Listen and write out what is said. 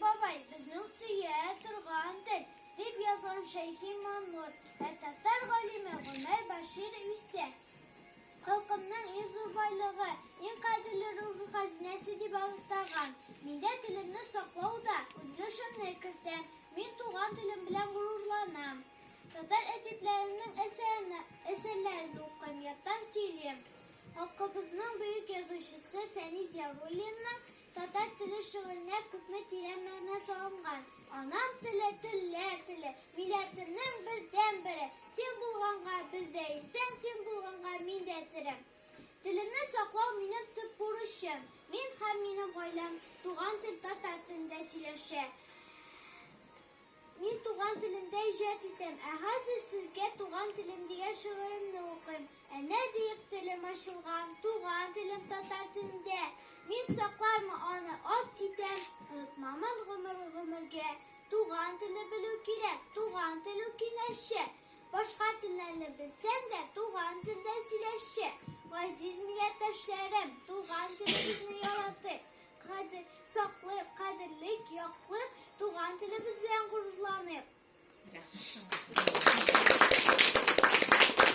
бабай, безнең сөя торган тел, дип язган Шәйхи Маннур. Ә татар галиме Гомәр Башир исә халкымның иң зур байлыгы, иң кадерле рухи хәзинәсе дип атаган. Мин дә телемне саклауда үз өлешемне кертәм. Мин туган телем белән горурланам. Татар әдипләренең әсәрләрен укыйм, яттан сөйлим. Халкыбызның бөек язучысы Фәнис Яруллинның Татар теле шигыренә күпме тирән мәгънә салынган. Анам теле, телләр теле, милләтемнең бердәнбере. Син булганга без дә исән, син булганга мин дә тере. Телемне саклау минем төп бурычым. Мин һәм минем гаиләм туган тел татар телендә сөйләшә. Мин туган телемдә иҗат итәм, ә хәзер сезгә Туган телем дигән шигыремне укыйм. Әнә диеп телем ачылган, туган телем татар телендә. Мин саклармын аны, ант итәм, онытмамын гомер-гомергә. Туган телне белү кирәк, туган тел ул киңәшче. Башка телләрне белсәң дә, туган телдә сөйләшче. Газиз милләттәшләрем, туган телебезне яратыйк. Кадер, саклыйк, кадерлик, яклыйк, туган телебез белән горурланыйк. Рәхмәт.